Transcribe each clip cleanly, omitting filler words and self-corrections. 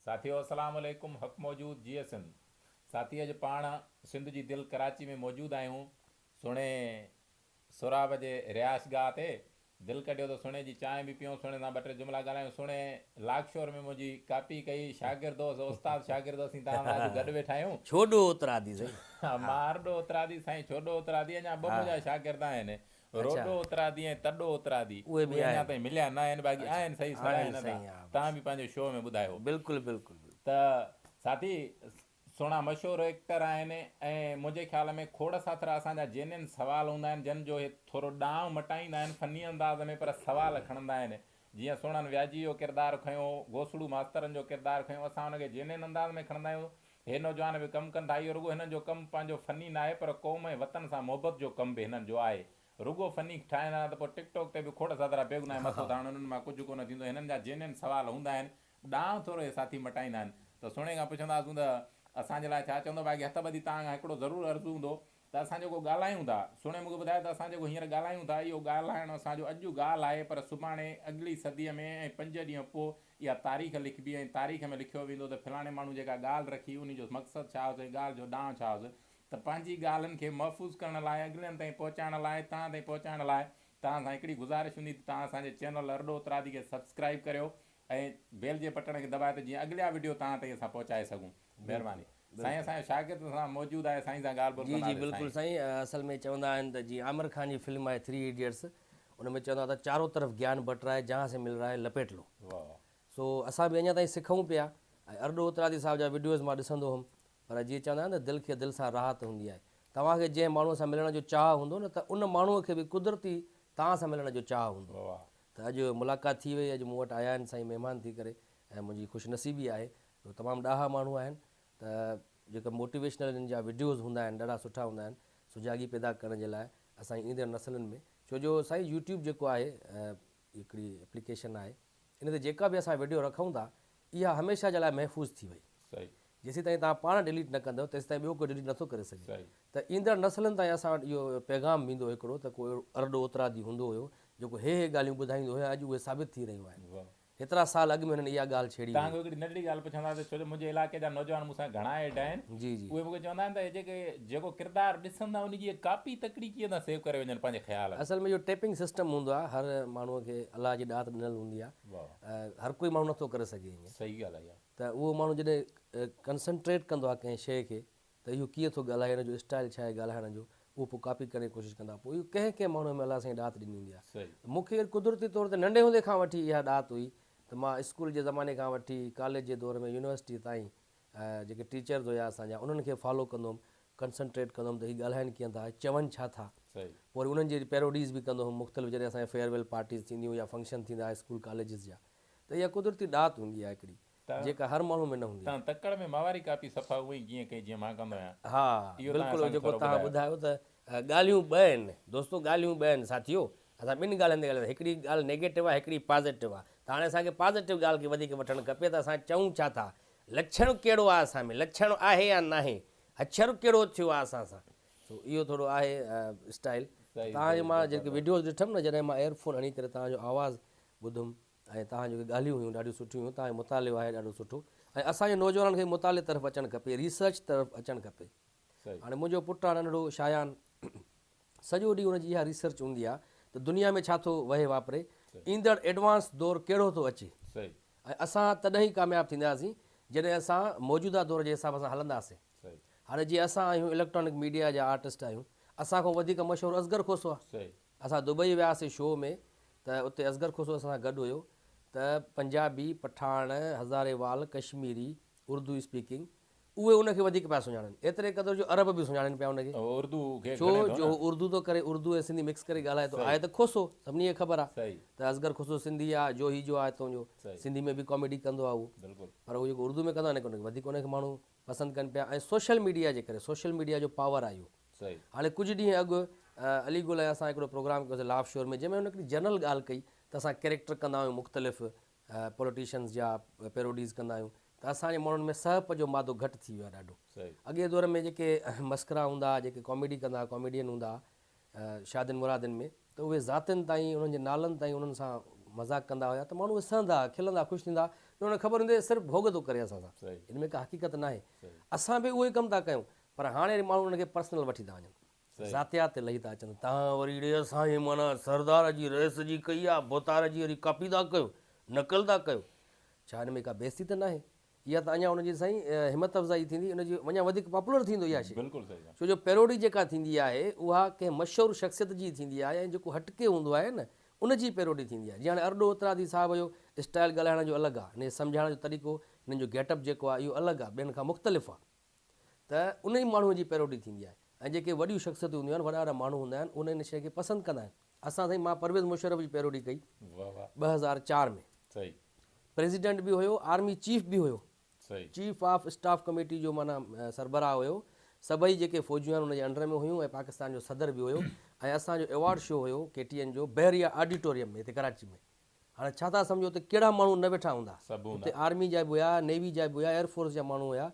ساٿيو السلام عليڪم حق موجود جيئي سنڌ ساٿي اڄ پاڻ سنڌ جي دل ڪراچي ۾ موجود آهيون سهڻي سهراب جي رهائش گاهه تي دل ڪڍيو ته سهڻي جي چانهه به پيئون سهڻي سان ٻه ٽي جملا ڳالهايون سهڻي لاڪشور ۾ منهنجي ڪاپي ڪئي شاگرد هوس استاد شاگرد اسين توهان سان اڄ گڏ ويٺا آهيون. ڇوڏو اترادي سائين. مان ارڏو اترادي سائين ڇوڏو اترادي اڃا ٻه منهنجا شاگرد آهن روڏو اترادي ۽ تڏو اترادي اهي اهي اڃا تائين مليا نه آهن باقي آهن صحيح سڏائن نه ٿا توهان به پنهنجو شو ۾ ٻڌايو. بلڪل بلڪل بلڪل. ته ساٿي سهڻا مشهور ايڪٽر آهن ۽ منهنجي خيال ۾ کوڙ ساٿرا اسان جا جينين سوال هوندا آهن جن جو هي ٿورو ڏانء مٽائيندا آهن فني انداز ۾ پر سوال کڻندا آهن جيئن سهڻن وياجي جو ڪردار کنيو گوسڙو ماسترن جو ڪردار کنيو اسان ان کي جينين انداز ۾ کڻندا آهيون هي نوجوان به ڪم ڪن ٿا اهو رڳو هنن جو ڪم پنهنجو فني ناهي پر قوم ۽ وطن سان محبت جو ڪم به هنن جو آهي رڳو فني ٺاهيندا نه ته پوء ٽڪ ٽاڪ تي به کوڙ ساٿرا بيگناهه مٿو ٿا هڻن انهن مان ڪجهه ڪونه ٿيندو هنن جا جينين سوال هوندا آهن ڏانء ٿورو هي ساٿي مٽائيندا آهن ته سهڻي کان پڇنداسون ته اسان جي لاء ڇا چوندو باقي هٿ ٻڌي توهان کان هڪڙو ضرور عرض هوندو ته اسان جيڪو ڳالهايون ٿا، سهڻي مون کي ٻڌايو ته اسان جيڪو هينئر ڳالهايون ٿا، اهو ڳالهائڻ اسان جو اڄ ڳالهه آهي پر سڀاڻي اڳلي صديء ۾ ۽ پنج ڏينهن پوء اها تاريخ لکبي ۽ تاريخ ۾ لکيو ويندو ته فلاڻي ماڻهو جيڪا ڳالهه رکي انهي جو مقصد ڇا هوس ۽ ڳالهه جو ڏانء ڇا هوس ته پنهنجي ڳالهين کي محفوظ ڪرڻ لاء اڳلين تائين پهچائڻ لاء توهان تائين پهچائڻ لاء توهان سان هڪڙي گذارش هوندي ته توهان اسان جي چينل ارڏو اترادي کي سبسڪرائيب ڪريو ۽ بيل جي بٽڻ کي دٻايو ته جيئن اڳليا وڊيو توهان تائين اسان پهچائي سگهون. مهرباني. سائين اسان جو شاگرد اسان سان موجود آهي سائين سان ڳالهه ٻولهه جي جي ڪنداسين بلڪل سائين. سائين اصل ۾ چوندا آهن ته جيئن عامر خان جي فلم آهي ٿري ايڊيٽس ان ۾ چوندا ته چارو طرف گيان بٽ رها هي جهان سي مل رها هي لپيٽ لو واهه. سو اسان به اڃا تائين سکون پيا ۽ ارڏو اترادي صاحب جا وڊيوز مان ڏسندو هوم پر جيئن چوندا آهن ته دل کي دل سان راحت هوندي آهي توهان کي جنهن ماڻهو سان ملڻ جو چاهه هوندو نه ته ان ماڻهو کي به قدرتي توهان سان ملڻ جو چاهه هوندو واهه. ته اڄ ملاقات ٿي وئي اڄ مون وٽ آيا آهن سائين مهمان ٿي ڪري ۽ منهنجي خوش نصيبي آهي جو تمام ڏاها ماڻهو آهن ته جيڪا موٽيويشنل انهن جا وڊيوز هوندا آهن ڏاڍا سٺا هوندا آهن سجاڳي پيدا ڪرڻ جي لاء اسان جي ايندڙ نسلن ۾ ڇو جو سائين يوٽيوب جيڪو آهي هڪڙي ايپليڪيشن آهي ان تي جيڪا به اسان وڊيو رکون ٿا اها هميشه جي لاء محفوظ ٿي وئي صحيح. جيسين تائين توهان پاڻ ڊليٽ نه ڪندؤ تيسين تائين ٻيو ڪوئي ڊليٽ نٿو ڪري سگهي صحيح. ته ايندڙ نسلن تائين اسان وٽ اهو پيغام ويندو هڪڙو ته ڪو اهڙو ارڏو اترادي هوندو هيو جيڪو هي هي ڳالهيون ٻڌائيندو هيو ۽ اڄ اهي ثابت ٿي رهيون آهن. واهه. هيترا سال اڳ ۾ هنن اها ڳالهه ڇيڙي توهان هئي. کان هڪڙي ننڍڙي ڳالهه پڇنداسين ڇو جو منهنجي علائقي جا نوجوان مون سان گهڻا ايڊ آهن جي جي. اهي مون کي چوندا آهن ته هي جيڪي جيڪو ڪردار ڏسن ٿا ان جي ڪاپي تڪڙي ڪيئن ٿا سيو ڪري وڃن پنهنجي خيال ۾. اصل ۾ اهو ٽيپنگ سسٽم هوندو آهي هر ماڻهو کي الله جي ڏات ڏنل هوندي آهي واهه. هر ڪوئي ماڻهو نٿو ڪري سگهي ائين. صحيح ڳالهه آهي اها. ته اهو ماڻهو جڏهن ڪنسنٽريٽ ڪندو آهي ڪنهن شيء کي ته اهو ڪيئن ٿو ڳالهائي ان جو اسٽائل ڇا آهي ڳالهائڻ جو اهو پوء ڪاپي ڪرڻ جي ڪوشش ڪندا پوء اهو ڪنهن ڪنهن ماڻهو ۾ الله سائين ڏات ڏني هوندي آهي ته مون کي قدرتي طور تي ننڍي هوندي کان وٺي اها ڏات هئي ته مان اسڪول جي زماني کان وٺي ڪاليج جي دور ۾ يونيورسٽي تائين جيڪي ٽيچرز هيا اسان جا انهن کي فالو ڪندو هوم ڪنسنٽريٽ ڪندو هوم ته هي ڳالهائن ڪيئن ٿا چون ڇا ٿا پوء وري انهن جي پيروڊيز به ڪندو هوم مختلف جڏهن اسان جي فيئرويل پارٽيز ٿينديون يا فنڪشن ٿيندا اسڪول ڪاليجز جا ته اها قدرتي ڏات هوندي آهي هڪڙي جيڪا هر ماڻهو ۾ نه هوندي آهي. تان تڪڙ ۾ ماواري ڪاپي صفا اونئين ئي ڪيئن ڪئي جيئن مان ڪندو آهيان. ها اهو تان بلڪل اسان کي جيڪو ٿورو توهان ٻڌايو. ٻڌايو ته ڳالهيون ٻه آهن دوستو ڳالهيون ٻه آهن ساٿيو اسان ٻن ڳالهين تي ڳالهايون ٿا هڪڙي ڳالهه نيگيٽو آهي هڪڙي پازيٽو آهي ته هاڻي اسان کي پازيٽو ڳالهه کي وڌيڪ وٺڻ کپي ته اسان چئون ڇا ٿا لڇڻ ڪهڙو آهي اسان ۾ لڇڻ آهي يا ناهي هڇر ڪهڙو ٿيو آهي اسان سان سو اهو ٿورو آهي اسٽائل صحيح توهان جو صحيح مان جيڪي زبردست. وڊيوز ڏٺم نه جڏهن مان ايئر فون هڻي ڪري توهان جو آواز ٻڌم ۽ توهان جون ڳالهيون هيون ڏاڍيون سٺيون هيون توهان جو مطالعو آهي ڏاڍو سٺو ۽ اسان جي نوجوانن کي مطالعي طرف اچڻ کپي ريسرچ طرف اچڻ کپي هاڻي منهنجو پٽ آهي ننڍڙو شايان سڄو ڏينهن ان جي اها ريسرچ هوندي آهي ته دنيا ۾ ڇا ٿو وهي واپري ايندڙ ايڊوانس دور ڪهڙو ٿو اچي ۽ اسان تڏهن ئي ڪامياب ٿينداسين جڏهن اسان موجوده دور جي حساب سان هلنداسين هاڻي جيئن اسان آهيون اليڪٽرانڪ ميڊيا جا آرٽسٽ آهيون اسان کان وڌيڪ مشهور اصغر کوسو آهي اسان دبئي وياسين شو ۾ ته اتي اصغر کوسو اسان سان گڏ هيو ته پنجابي، پٺاڻ، هزاري وال، ڪشميري، اردو اسپيڪنگ اهي ان کي وڌيڪ پيا سڃاڻن ايتري قدر جو عرب به سڃاڻين پيا ان کي اردو کي ڇو جو هو اردو ٿو ڪري اردو ۽ سنڌي مڪس ڪري ڳالهائي ٿو آهي ته کوسو سڀني کي خبر آهي ته اصغر کوسو سنڌي آهي جو هي جو آهي تون جو سنڌي ۾ به ڪاميڊي ڪندو آهي اهو پر هو جيڪو اردو ۾ ڪندو آهي ان کي وڌيڪ ان کي ماڻهو پسند ڪن پيا ۽ سوشل ميڊيا جي ڪري سوشل ميڊيا جو پاور آهي اهو هاڻي ڪجهه ڏينهن اڳ علي گل ۽ اسان هڪڙو پروگرام ڪيوسين لاف شور ۾ جنهن ۾ هن هڪڙي جنرل ڳالهه ڪئي ته اسان ڪيريڪٽر ڪندا آهيون مختلف پوليٽيشنز جا پيروڊيز ڪندا آهيون ته اسان جي ماڻهن ۾ سهپ جو مادو گهٽ ٿي ويو آهي ڏاڍو اڳئين دور ۾ جيڪي مسخرا هوندا هئا جيڪي ڪاميڊي ڪندا هئا ڪاميڊين هوندا هئا شادين مرادين ۾ ته اهي ذاتين تائين انهن جي نالن تائين انهن سان مذاق ڪندا هيا ته ماڻهو اهي سهندا هئا کلندا خوش ٿيندا هئا. جو ان کي خبر هوندي صرف ڀوڳ ٿو ڪري اسان سان ان ۾ ڪا حقيقت ناهي اسان به اهو ئي ڪم ٿا ڪيون پر هاڻي وري ماڻهو ان کي پرسنل وٺي ٿا وڃن ذاتيات تي لهي ٿا اچن تان وري ڙي اسان جي معنيٰ سردار جي رئيس جي ڪئي آ ڀوتار جي وري ڪاپي ٿا ڪيو نقل ٿا ڪيو ڇا ان ۾ ڪا بيعزتي ته ناهي اها ته اڃا ان جي سائين همت افزائي ٿيندي ان جي اڃا وڌيڪ پاپولر ٿيندو اها شيء بلڪل صحيح ڇو جو پيروڊي جيڪا ٿيندي آهي اها ڪنهن مشهور شخصيت جي ٿيندي آهي ۽ جيڪو هٽڪي هوندو آهي نه ان جي پيروڊي ٿيندي آهي جيئن هاڻي ارڏو اترادي صاحب جو اسٽائل ڳالهائڻ جو الڳ آهي هن جي سمجهائڻ جو طريقو هنن جو گيٽ اپ جيڪو آهي اهو الڳ آهي ٻين کان مختلف آهي ته ان ئي ماڻهو جي پيروڊي ٿيندي آهي ۽ جيڪي وڏيون شخصيتون هونديون آهن وڏا وڏا ماڻهو هوندا آهن ان ان شيء کي پسند ڪندا آهن اسان سائين مان پرويز مشرف جي پيروڊي ڪئي 2004 ۾ پريزيڊنٽ به هيو آرمي چيف به هيو چيف آف اسٽاف ڪميٽي جو معنيٰ سربراهه هيو سڀئي جيڪي فوجيون آهن ان جي انڊر ۾ هيون ۽ پاڪستان جو صدر به هيو ۽ اسان جو ايوارڊ شو هيو ڪي ٽي اين جو بحريه آڊيٽوريم ۾ هتي ڪراچي ۾ هاڻي ڇا ٿا سمجهو اتي ڪهڙا ماڻهو نه ويٺا هوندا اتي آرمي جا به هيا نيوي جا به هيا ايئر فورس جا ماڻهو هيا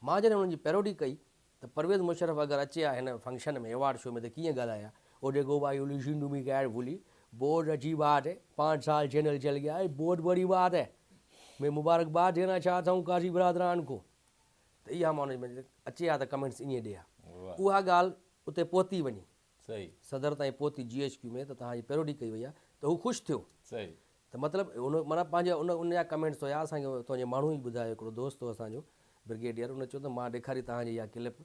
مان جڏهن انهن جي پيروڊي ڪئي ته پرويز مشرف اگر اچي ها هن فنڪشن ۾ ايوارڊ شو ۾ ته ڪيئن ڳالهائي ها او ديکو ڀائي you listen to me carefully بهت اڇي بات هي پانچ سال چينل چل گيا هي بهت بڙي بات هي مين مبارڪ باد دينا چاهتا هون قاضي برادران ڪو ته اها مان ان جي اچي ها ته ڪمينٽس ائين ڏي ها اها ڳالهه اتي پهتي وڃي صدر تائين پهتي جي ايڇ ڪيو ۾ ته توهان جي پيروڊي ڪئي وئي آهي ته هو خوش ٿيو ته مطلب ان معنيٰ پنهنجا ان ان جا ڪمينٽس هيا اسان کي اتان جي ماڻهو ئي ٻڌايو هڪڙو دوست هو اسان جو برگيڊيئر ان چيو ته مان ڏيکاري توهان جي اها ڪلپ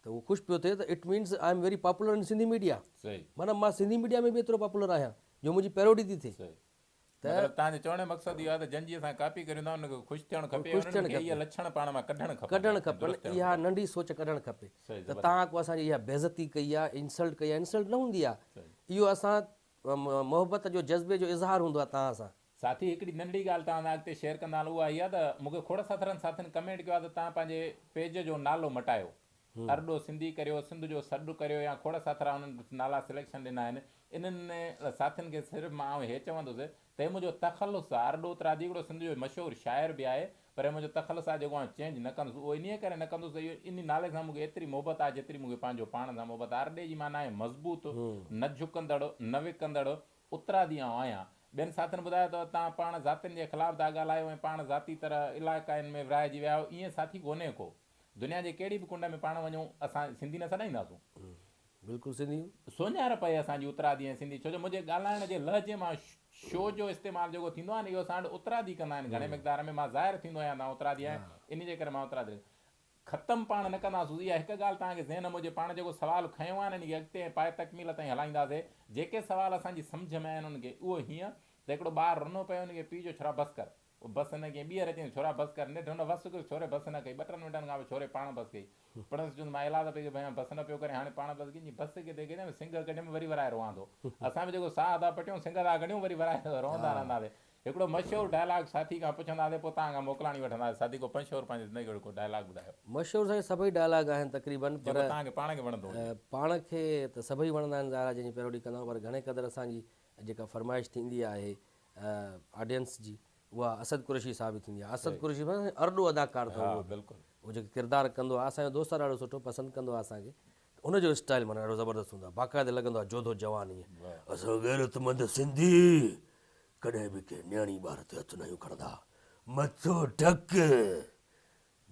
ته هو خوش پيو ٿئي ته it means I am very popular in Sindhi media معنيٰ مان سنڌي ميڊيا ۾ به ايترو پاپولر آهيان جو منهنجي پيروڊي ٿي ٿئي. ته مطلب توهان جو چوڻ جو مقصد اهو آهي ته جن جي اسان ڪاپي ڪريون ٿا انهن کي خوش ٿيڻ کپي ۽ انهن کي اهي لڇڻ پاڻ مان ڪڍڻ کپن ڪڍڻ کپن اها ننڍي سوچ ڪڍڻ کپي ته توهان ڪو اسان جي اها بيعزتي ڪئي آهي انسلٽ ڪئي آهي انسلٽ نه هوندي آهي اهو اسان محبت جو جذبي جو اظهار هوندو آهي توهان سان. ساٿي هڪڙي ننڍڙي ڳالهه توهان سان اڳتي شيئر ڪندا هلون اها هي آهي ته مون کي کوڙ ساٿرن ساٿين ڪمينٽ ڪيو آهي ته توهان پنهنجي پيج جو نالو مٽايو ارڏو سنڌي ڪريو سنڌ جو سڏ ڪريو يا کوڙ ساٿرا انهن نالا سليڪشن ڏنا آهن انهن ساٿين کي صرف مان آئون هي چوندس ته هي منهنجو تخلص آهي ارڏو اترادي هڪڙو سنڌ جو مشهور شاعر به آهي پر هي منهنجو تخلص آهي جيڪو آئون چينج نه ڪندس اهو انهيء ڪري نه ڪندس ته اهو انهي نالي سان مون کي ايتري محبت آهي جيتري مون کي پنهنجو پاڻ سان محبت آهي. ارڏي جي معنيٰ آهي مضبوط، نه جهڪندڙ، نه وڪندڙ، اترادي آئون آهيان. ٻين ساٿين ٻڌايو ته توهان پاڻ ذاتين جي خلاف ٿا ڳالهايو ۽ پاڻ ذاتي طرح علائقائن ۾ ورهائجي ويا آهيو، ائين ساٿي ڪونهي ڪو. دنيا جي ڪهڙي به ڪنڊ ۾ پاڻ وڃون اسان سنڌي نه سڏائينداسون. بلڪل سنڌي. سڃاڻپ آهي اسان جي اترادي ۽ سنڌي ڇو جو منهنجي ڳالهائڻ جي لهجي مان شو جو استعمال جيڪو ٿيندو آهي نه اهو اسان وٽ اترادي ڪندا آهن گهڻي مقدار ۾ مان ظاهر ٿيندو آهيان ته آئون اترادي آهيان انهي جي ڪري مان اترادي ختم پاڻ نه ڪنداسون اها هڪ ڳالهه توهان کي ذهن ۾ هجي پاڻ جيڪو سوال کنيو آهي نه ان کي اڳتي ۽ پايه تڪميل تائين هلائينداسي جيڪي سوال اسان جي سمجهه ۾ آهن انهن کي اهو هيئن ته هڪڙو ٻار رنو پيو ان کي پيء چيو ڇورا بس ڪر بس نه ڪيائين. ٻيهر چيائين، ڇورا بس ڪر. نيٺ هن وس ڪيس، ڇوري بس نه ڪئي. ٻه ٽن منٽن کان پوء ڇوري پاڻ بس ڪئي. پڻس چيس، مان ايلاز پئي ڪيو ڀيان بس نه پيو ڪرين، هاڻي پاڻ بس ڪئي. چيائين، بس ڪٿي ڪئي اٿم، سنگهه ڪڍيم وري ورائي روئان ٿو. اسان به جيڪو ساهه ٿا پٽيون، سنگهه ٿا ڪڍيون وري ورائي روئندا رهنداسين. هڪڙو مشهور ڊائلاگ ساٿي کان پڇنداسين، پوء توهان کان موڪلاڻي وٺنداسين. ساٿي ڪو مشهور پنهنجي زندگيء جو ڪو ڊائلاگ ٻڌايو. مشهور سائين سڀئي ڊائلاگ آهن تقريبن پر. جيڪو توهان کي پاڻ کي وڻندو هجي. پاڻ کي ته سڀئي وڻندا آهن ظاهر آهي جنهن جي پيروڊي ڪندا آهيون پر گهڻي قدر اسان جي جيڪا فرمائش ٿيندي آهي آڊينس جي اها اسد قريشي صاحب جي ٿيندي آهي اسد قريشي ارڏو اداڪار اٿو اهو بلڪل اهو جيڪي ڪردار ڪندو آهي اسان جو دوست آهي ڏاڍو سٺو پسند ڪندو آهي اسان کي ته ان جو اسٽائل معنيٰ ڏاڍو زبردست هوندو آهي باقاعده لڳندو آهي جوڌو جوان ائين اسان غيرتمند سنڌي ڪڏهن به ڪنهن نياڻي ٻار تي هٿ ناهيون کڻندا مٿو ڍڪ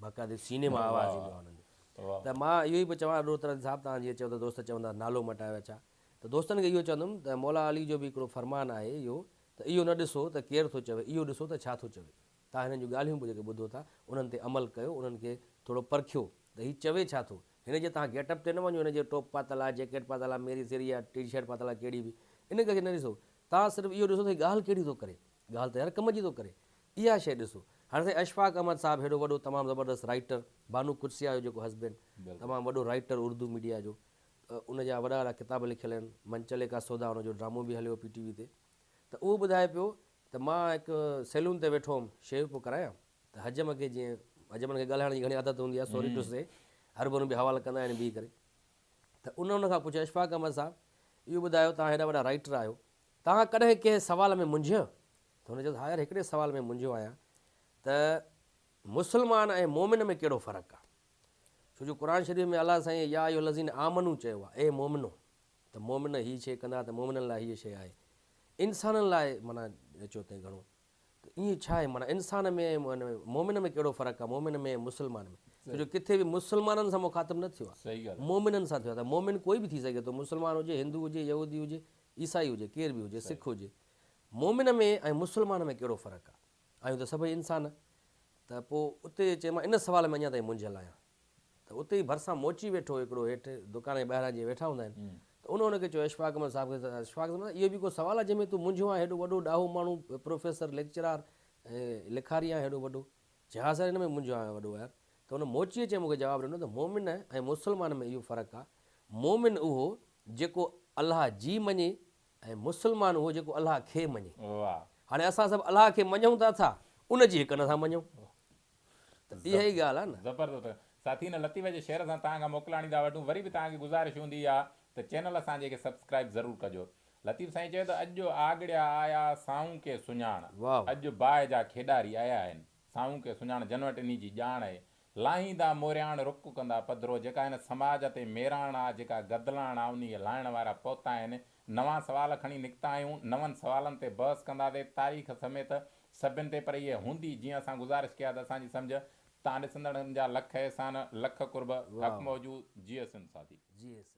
باقاعدي سيني مان آواز ايندو آهي انهن جو ته مان اهو ئي پيو چوان ارڏو ترت صاحب توهان جيئن چئو ته دوست چوندا نالو مٽايو يا ڇا ته دوستن کي اهو چوندم ته مولا علي جو به هڪڙو فرمان آهي اهو ته اهو نه ڏسو ته ڪير ٿو چوي اهو ڏسو ته ڇا ٿو چوي توهان هنن جون ڳالهيون به جيڪي ٻڌو ٿا انهن تي عمل ڪيو انهن کي ٿورو پرکيو ته هي چوي ڇا ٿو هن جي توهان گيٽ اپ تي نه وڃو هن جي ٽوپ پاتل آهي جيڪيٽ پاتل آهي ميري سيري يا ٽي شرٽ پاتل آهي ڪهڙي به ان کي نه ڏسو توهان صرف اهو ڏسو ته هي ڳالهه ڪهڙي ٿو ڪري ڳالهه ته يار ڪم جي ٿو ڪري اها شيء ڏسو. هاڻي سائين اشفاق احمد صاحب هيڏو وڏو تمام زبردست رائيٽر، بانو قدسيه جو جيڪو هسبينڊ تمام وڏو رائيٽر اردو ميڊيا جو ان جا وڏا وڏا ڪتاب لکيل آهن، منچلي ڪا سودا ان جو ڊرامو به هليو پي ٽي وي تي ته اهو ٻڌائي پيو ته مان هڪ سيلون تي ويٺو هوم شيو پيو ڪرايان ته حجم کي جيئن حجمن کي ڳالهائڻ جي گهڻي عادت هوندي آهي سوري ٽو سي هرڀرو به حوالا ڪندا آهن بيهي ڪري ته ان ان کان پڇيو اشفاق احمد صاحب اهو ٻڌايو توهان هيڏا وڏا رائيٽر آهيو توهان ڪڏهن ڪنهن سوال ۾ منجهيا ته هن چيو ته ها يار هڪڙي سوال ۾ منجهيو آهيان ته مسلمان ۽ مؤمن ۾ ڪهڙو فرق آهي؟ ڇو جو قرآن شريف ۾ الله سائين يا ايها الذين آمنو چيو آهي اي مؤمنو ته مؤمن هي شيء ڪندا ته مؤمنن لاء هيء شيء آهي انسانن لاء معنيٰ چيو اٿئي گهڻو ته ائين ڇا آهي معنيٰ انسان ۾ ۽ مؤمن ۾ ڪهڙو فرق آهي مؤمن ۾ ۽ مسلمان ۾ ڇو جو ڪٿي به مسلمانن سان مخاطب نه ٿيو آهي مؤمنن سان ٿيو آهي ته مؤمن ڪوئي به ٿي سگهي ٿو مسلمان هجي هندو هجي يهودي هجي عيسائي هجي ڪير به هجي سک هجي مؤمن ۾ ۽ مسلمان ۾ ڪهڙو فرق آهي آهيون ته سڀئي انسان ته پوء اتي چي مان ان سوال ۾ اڃا تائين منجهيل آهيان ته اتي ئي ڀرسان موچي ويٺو هو هڪڙو هيٺ دڪان جي ٻاهران جيئن ويٺا هوندا آهن ته ان هن کي چيو اشفاق احمد صاحب کي ته اشفاق احمد اهو به ڪو سوال آهي جنهن ۾ تون منجهيو آهين هيڏو وڏو ڏاهو ماڻهو پروفيسر ليڪچرار ۽ لکاري آهين هيڏو وڏو چي ها سر ان ۾ منجهيو آهيان وڏو يار ته ان موچيء چي مون کي جواب ڏنو ته مؤمن ۽ مسلمان ۾ اهو فرق آهي مؤمن اهو جيڪو الله جي مڃي ۽ مسلمان اهو جيڪو الله کي مڃي هاڻي اسان سڀ الله کي مڃون ته اٿا ان جي هڪ نٿا مڃون ته اها ئي ڳالهه آهي نه. زبردست ساٿي هن لطيف جي شعر سان توهان کان موڪلاڻي ٿا وٺون وري به توهان کي گذارش هوندي آ ته چينل اسان جي کي سبسڪرائيب ضرور ڪجو لطيف سائين چيو ته اڄ آڳڙيا آيا سائون ڪي سڃاڻ اڄ باهه جا کيڏاري آيا آهن سائون ڪي سڃاڻ جن وٽ انهي جي ڄاڻ اهي لاهيندا مورياڻ رڪ ڪندا پڌرو جيڪا هن سماج تي ميراڻ آ جيڪا گدلاڻ آ انهي کي لاهڻ وارا پهتا آهن نوان سوال کڻي نڪتا آهيون نون سوالن تي بحث ڪنداسي تاريخ سميت سڀن تي پر اهي هوندي جيئن اسان گذارش ڪئي آهي ته اسان جي سمجهه تان ڏسندڙن جا لک احسان لک قرب حق موجود جيئي سنڌ ساٿي. جيئي سنڌ.